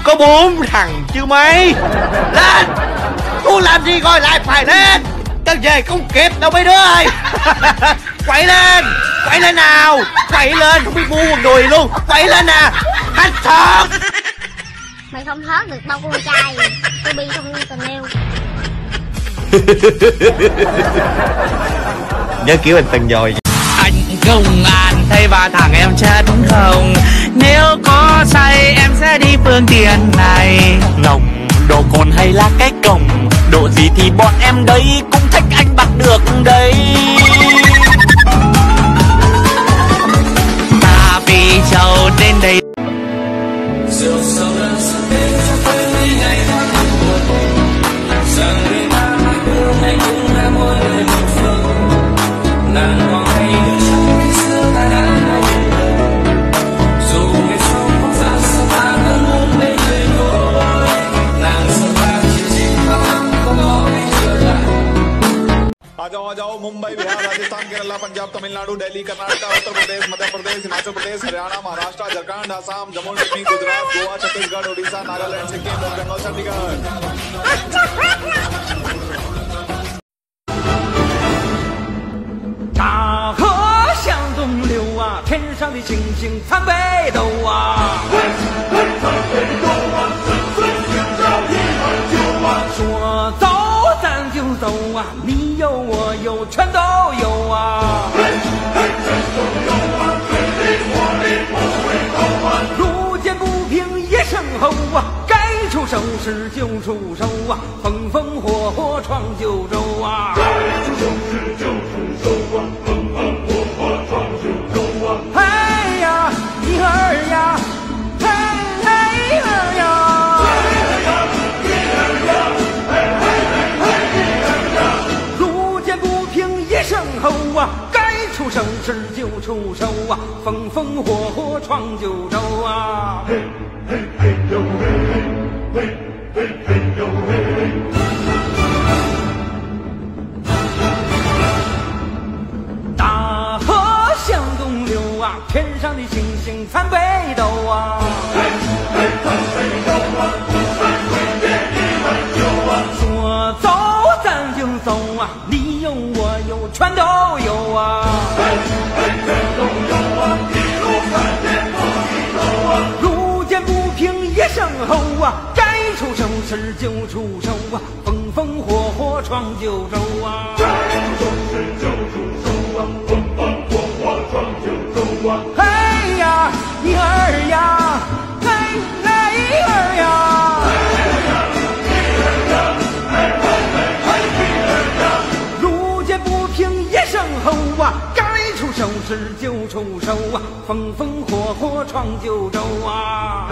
Có bốn thằng chứ mấy. Lên! Không làm gì rồi lại phải lên. Tao về không kịp đâu mấy đứa ơi. Quậy lên! Quậy lên nào! Quậy lên! Không biết mua quần đùi luôn. Quậy lên nè! Hết sớm! Mày không thoát được tao con trai. Tôi bi không như tình yêu. Nhớ ký mình từng rồi. Anh công an thấy ba thằng em chết không? Nếu có say em sẽ đi phương tiện này. Nồng độ cồn hay là cái còng, độ gì thì bọn em đấy, cũng thích anh bắt được đấy. Ta vì giàu nên đầy आ जाओ, आ जाओ, मुंबई, बिहार, राजस्थान, केरला, पंजाब, तमिलनाडु, दिल्ली, कर्नाटका, उत्तर प्रदेश, मध्य प्रदेश, हिमाचल प्रदेश, हरियाणा, महाराष्ट्र, झारखंड, आसाम, जम्मू कश्मीर, गुजरात, गोवा, छत्तीसगढ़, उड़ीसा, नागालैंड, सिक्किम, वेस्ट बंगाल, चंडीगढ़। 大河向东流啊，天上的星星参北斗啊。说走咱就走啊，你有我有全都有啊。路见不平一声吼啊，该出手时就出手啊，风风火火闯九州啊。 哎呀，你儿呀，嘿，嘿，儿呀。路见不平一声吼啊，该出手时就出手啊，风风火火闯九州啊。 大河向东流啊，天上的星星参北斗啊。说走咱就走啊，你有我有全都有啊。路见不平一声吼啊，该出手时就出手啊，风风火火闯九州啊。哎呀，你儿呀，哎，哎，儿呀。路见不平一声吼啊，该出手时就出手啊，风风火火闯九州啊。